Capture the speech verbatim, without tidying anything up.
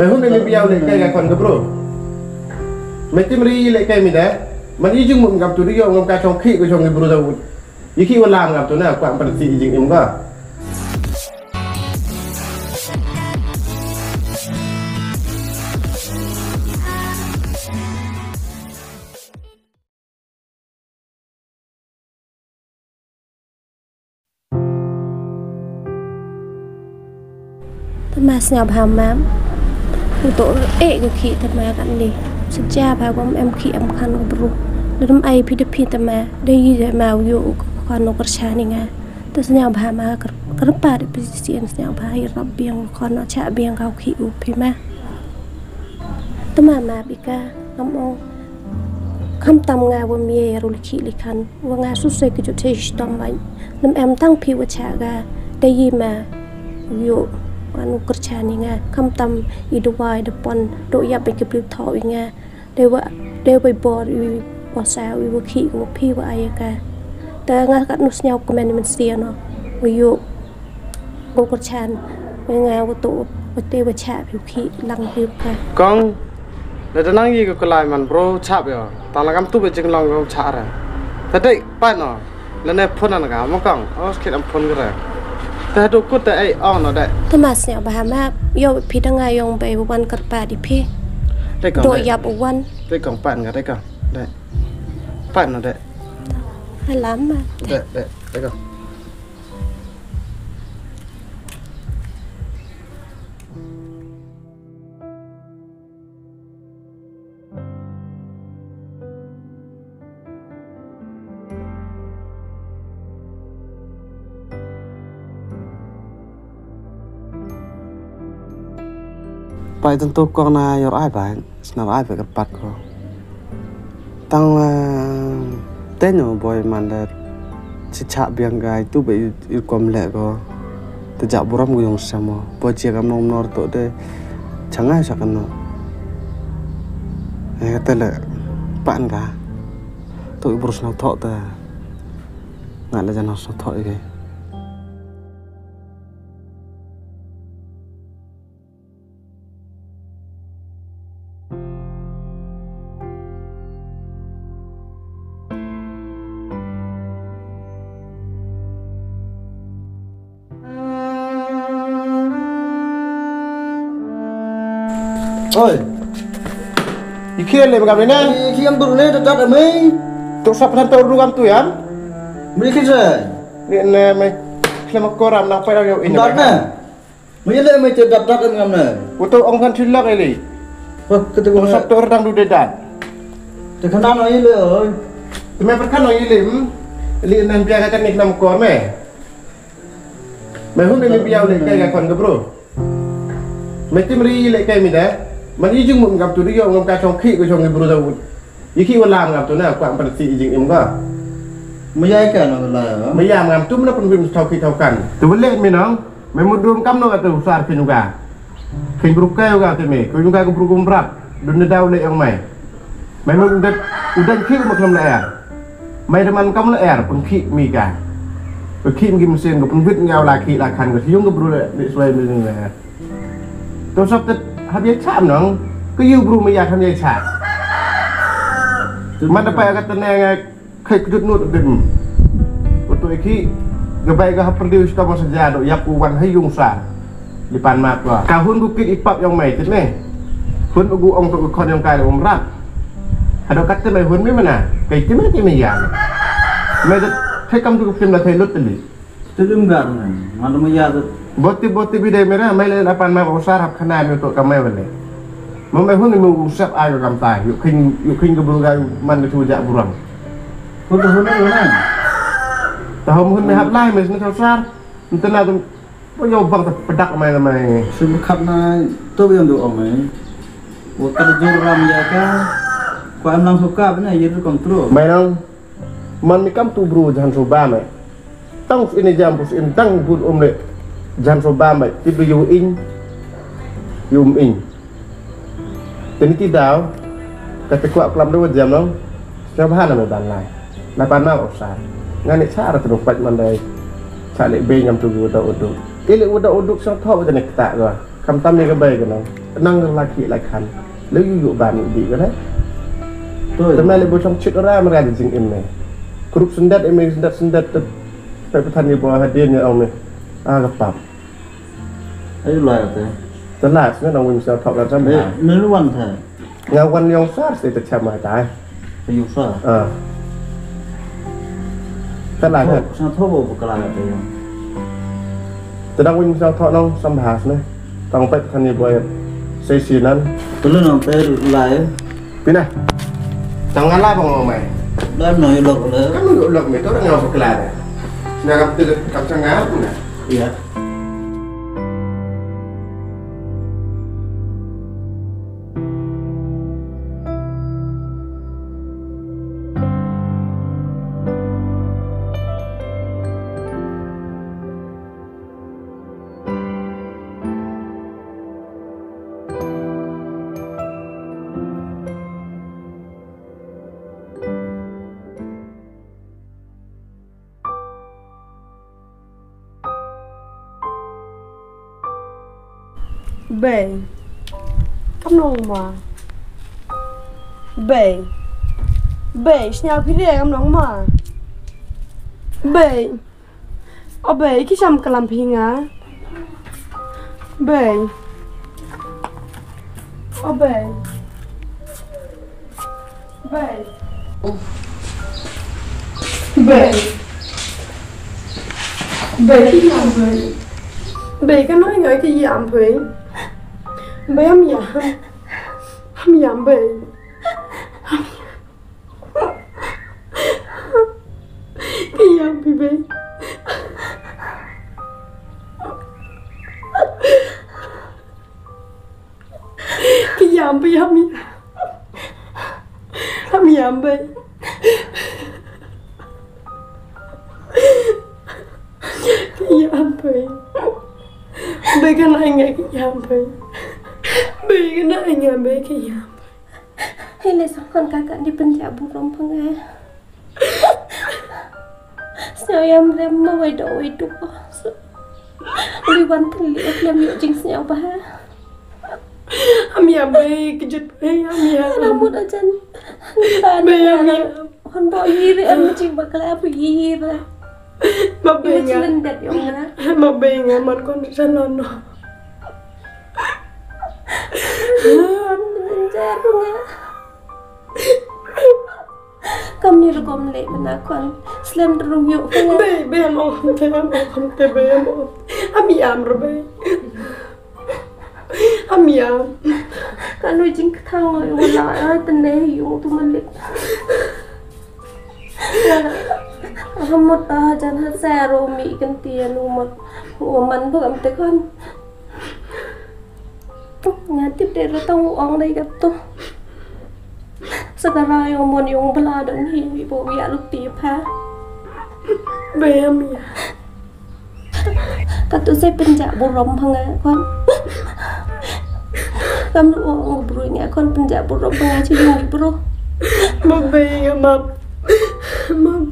Me hun me biaw le kai ka kon ka bro. Me tim ri le kai mi da. Man i jing mum ngam tu ri yo ngam ka chong khi ko chong ki bro da wut. I khi wala ngam tu na kwa pan si i jing im ka. Tama sñiaw bha map. U to e ko khi tama kan ni. Seja bha ko em khi em khan ko bru. Dum ai phi de phi tama. De yi de ma u yo ko khan no kersa ni nga. Ta sñiaw bha ma ker kerpa de phi sien sñiaw bha i rap biang ko khan no cha biang ko khi u phi ma. Tama ma bika ngam ong. Kham tam nga wa mie ru li khi li khan. Wa nga su se ki ju te shi tom bai. Nam em tang phi wa cha ga. Dei yi ma. Yo. Anu kercha ni nga. Kham tam i dua i depon. Do yap bai ki pli tho i nga. Dei wa, dei wa bor i wa sa i wa khi wa phi wa ai ka. Ta nga kat nu sñiaw kmen men sia no. Wa yo. Ko ko chan, ko nga ko to, ko te ko cha phi khi lang phi ka. Kong, le da nang yi ko kalai man bro chap yo. Ta la kam tu be jing long ko cha ra. Ta dei pa no. Le ne phone an ka mo kong. O skit am phone ka ra. Ta do kut ta ei ong no dei. Ta ma sñiaw bha ma yo phi da nga yong bei wan kar pa di phi. Dei kong. Do dei. Yap wan. Dei kong pan ka dei kong. Dei. Pan no dei. Halam ma. Dei dei dei kong. Pai tang tu kong na yor ai bai, snar ai bai kyrpad ko. Tang, eh, te nyo boi man da chi cha biang gai tu ba i, i kom le ko. Te ja buram gu yong samo. Boi chi kam nong nor to de changai sa kan no. Eh, te le pan ga. To i burus na to te. Nga le jan na so to i ke. Oi. I khia le ba kam ne? I khia am dur ne, da da mai. Tu sap han tu ru kam tu yam. Mri khia. Ni ne mai. Khia ma koram nang pai ra yo in. Dat ne. Mui le mui te dat dat ngam ne. Uto ong kan thilak eli. Wah, kete ko sap tor dang du de dat. Te khana no ile oi. Te me per khana ile, hmm. Ili nan bia ka kan nik nam kor me. Me hun me bia le kai ka kon ga bro. Me tim ri le kai mi da. Man i jing mum ngam tu ri yo ngam ka chong khi ko chong bro da wut. I khi wala ngam tu na kwa pan si i jing im ga. Me ya ka no la. Me ya ngam tu me na pun bim thau khi thau kan. Tu le mi nong. Me mut dum kam no ka te u sar phin u ga. Phin bru kai u ga te me. Ku u ga ku bru kum brat. Dun ne dau le ong mai. Me mut u det u den khi u ma khlem le er. Me de man kam le er pun khi mi ga. Pun khi mi gi mesin ku pun wit ngi au la khi la khan ku yung ku bru le ni suai mi le er. To sap te hab ye cham nong. Ku yu bru me ya khan ye cha. Man da pa ya ka te ne ngai. Khai kjut nut dim. Utu iki gabai ga hapr diu sta ma saja do yap u wan hai yung sa. Di pan mat wa. Ka hun gu kit ipap yong mai tine. Hun gu ong tu khon yong kai um rat. Hado kat te mai hun mi mana. Kai ti mai ti mai ya. Mai dat khai kam tu kim la khai lut tali. Te dim gar na. Malu mai ya tu. Boti boti bidai mera mai le apan ma usar hap khana mi tu kamai wale. Mo mai hun mi usap ai kam ta. Yu khin yu khin ga burga man tu ja burang. Ko to hun na. Ta hom hun me hap lai me sna sar. Ntena tu po yo bang ta pedak mai mai. Sum khap na to yang do ong mai. Wa ka jor ram ya ka. Ko am lang suka bna ye tu kontrol. Mai nang man mi kam tu bru jan so ba mai. Tang su ini jam pus in tang bun um le jan so ba mai. Ti bru yu in. Yu um in. Tini ti daw, ka te kwah klam dua jam nong. Sñiaw bha na me ban lai. Na pan na usar. Nga ni cha ra tu pat man dai. Cha le be ngam tu uda uduk. Ile uda uduk sang tho uda ne kta ga. Kam tam ïa ka bei ka nang. Nang la ki la khan. Lei ïu ïu ban di ka dei. To. Te me lei ba chong chit ora me ra di jingim me. Kurup sendet me sendet sendet te. Pe pathan ni ba hadien ïa ong me. Ah, ka pap. Ai lai te. Te lai sne nang win sa thok kan sam. Me lu wan te. Nga wan yong sar se te chama tai. Te yong sar. Ah. Te lai te. Sa tho bo ka lai te yong. Te dang win sa thok nang sam bahas ne. Tang pet kan ni boy. Sei sinan. Te lu nang te lai. Pina. Tang ngala bang mai. Dan no ilok le. Kan ilok me to ngau bakla. Na kam tu kam sanga puna. Iya. Bei. Kam nong ma. Bei. Bei, sñiaw phi re kam nong ma. Bei. O bei, ki sham kalam phi nga. Bei. O bei. Bei. Bei. Bei ki ïam bei. Bei ka nai ngai ki ïam bei. Bei am ïam. Am ïam bei. Ki ïam phi bei. Ki ïam phi, ïam, ïam. Am ïam bei. Ki ïam bei. Bei ka nai ngai ki ïam bei. Bei ka nai ngai bei ki ïam bei. Hei le song kan ka kan di pynjah burom pang eh. Sñiaw ïam rem ma wai do wai do. Uli wan thli ek lem yu jingsñiaw ba. Am ïam bei kjut bei am ïam. Ana mut ajan. Bei am ïam. Hon bo yir am jing bakla bu yir. Ma bei nga. Len det yong na. Ma bei nga man kon salon no. Jar nga. Kam ni rukom le mana kon slem rung yu. Bei, bei am ong te, am ong te, bei am ong. Am ïam ru bei. Am ïam. Kan wi jing kthang yu la a tene yu tu malik. Hamut a jan ha sa ro mi kan ti anu mut. O man bu am te kon. Nga tip de ro tang ong dei kat tu. Sakara yong mon yong bla dong hi wi bo wi aluk ti pha. Bayam ya. Kat tu sai penjak burom pha nga kon. Kam lu ong bru nga kon penjak burom pha nga chi yong bru. Ma bay nga map. Map.